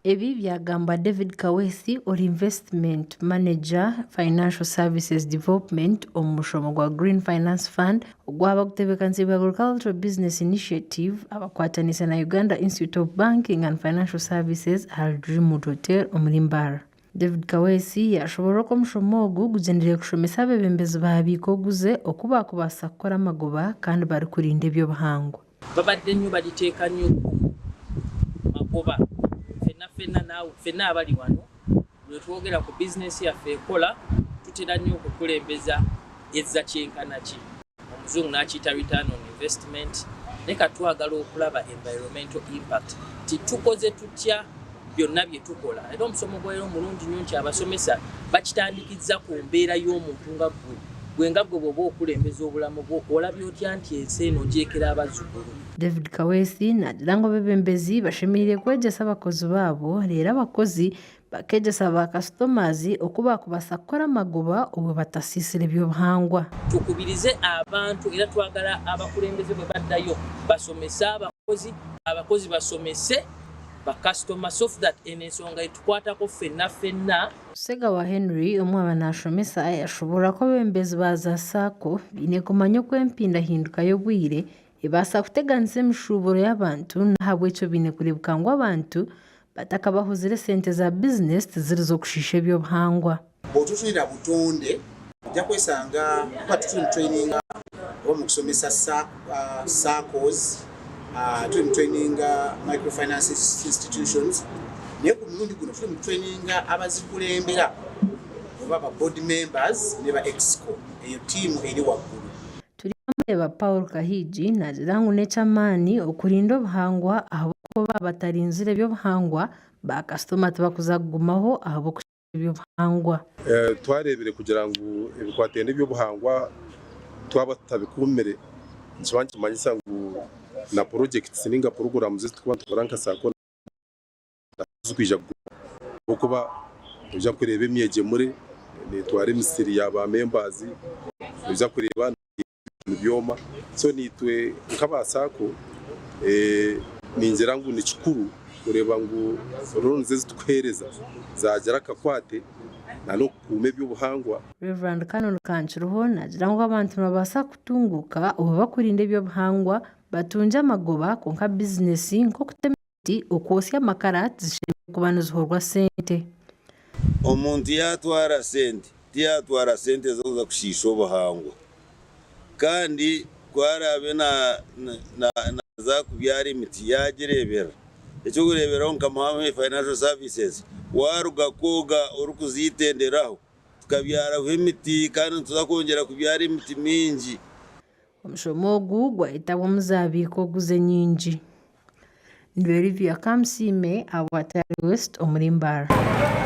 Ebi byagambwa David Kaweesi ori Investment Manager Financial Services Development omu mushomo gwa Green Finance Fund ogwaba gutebeekanisiibwe Agricultural Business Initiative abakwataniise na Uganda Institute of Banking and Financial Services ahari Dreamwood Hotel omuri Mbarara. David Kaweesi yaashoboorora oku omushomo ogu gugyendereire kushomesa abeebembezi ba Biikoguze oku baakubaasa kukora amagoba kandi barikurinda eby'obuhangwa. Babadde nnyo baliteeka nnyo ku magoba. Ffenna ffenna naawe ffenna abali wano bwe twogera ku bizinensi yaffe ekola tutera nnyo okukulembeza ezza kyenkana ki, Omuzungu n'akiyita return on investment, naye kati twagala okulaba environmental impact nti tukoze tutya byonna bye tukola. Era omusomo gwa leero mulungi nnyo nti abasomesa bakitandikizza ku mbeera y'omuntu nga ggwe. Ggwe nga ggwe bw'oba okulembeza obulamu bwo olabye otya nti ensi eno ogyekera abazzukulu? David Kaweesi naagira ngu abeebembezi bashemereire kwegyesa abakozi baabo reero abakozi bakeegyesa ba kasitomazi oku baakubaasa kukora amagoba obwo batasiisire by'obuhangwa. Tukubirize abantu era twagala abakulembeze bwe baddayo basomese abakozi, abakozi basomese bakasitoma so that eno ensonga etukwatako ffenna ffenna. Ssegawa Henry omwe aba naashomesa yashoboorora ku abeebembezi ba za SACCO baine kumanya oku empindahinduka y'obwire ebaasa kuteganisa emishuuburo y'abantu n'ahabw'ekyo baine kureebeka ngu abantu batakabahuzire esente za bizinesi tiziri z'okushiisha eby'obuhangwa. Bw'otutunulira butonde ojja kwesanga kuba tuli mu traininga oba mu kusomesa SACCOs, tuli mu traininga microfinance institutions naye ku mulundi guno tuli mu traininga abazikulembera oba ba board members ne ba exco, eyo ttiimu eri waggulu. Turyamureeba Paul Kahigi naagira ngu n'eky'amaani okurinda obuhangwa ahabw'okuba baaba batarinzire eby'obuhangwa, baakasitoma tibakuza kugumaho ahabw'okushiisha eby'obuhangwa. Twareebire kugira ngu ebikwataine n'eby'obuhangwa twaba tutabikuumire nikiba nikimanyisa ngu na porojekiti ninga puroguraamu ezi turikuba nitukora nka SACCO tizirikwija kuguma ahabw'okuba noija kureeba emyegyemure neetwara emisiri ya ba membazi, noija kureeba nibyoma so naitwe nk'aba SACCO ningira ngu nikikuru kureeba ngu loans ezi turikuheereza zaagira akakwate n'okukuuma eby'obuhangwa. Rev. Canon Kankiruho naagira ngu abantu nibabaasa kutunguuka obu barikurinda eby'obuhangwa batungye amagoba kwonka bizinesi nk'okutema emiti, okwosya amakara tizishemereire kuba nizihorwa sente. Omuntu yaatwara sente, tiyaatwara sente z'okuza kushiisha obuhangwa. Kandi ku araabe naaza kubyara emiti yaagireeberera. Eky'okureeberaho nka Muhame Financial Services, waaruga kwoga orikuza eitenderaho, tukabyaraho emiti kandi nituza kwongyera kubyara emiti mingi. Omushomo ogu gwayetabwamu zaabiika oguze nyingi. Ndi Olivia Kamusiime ahabwa Tayari West omuri Mbarara.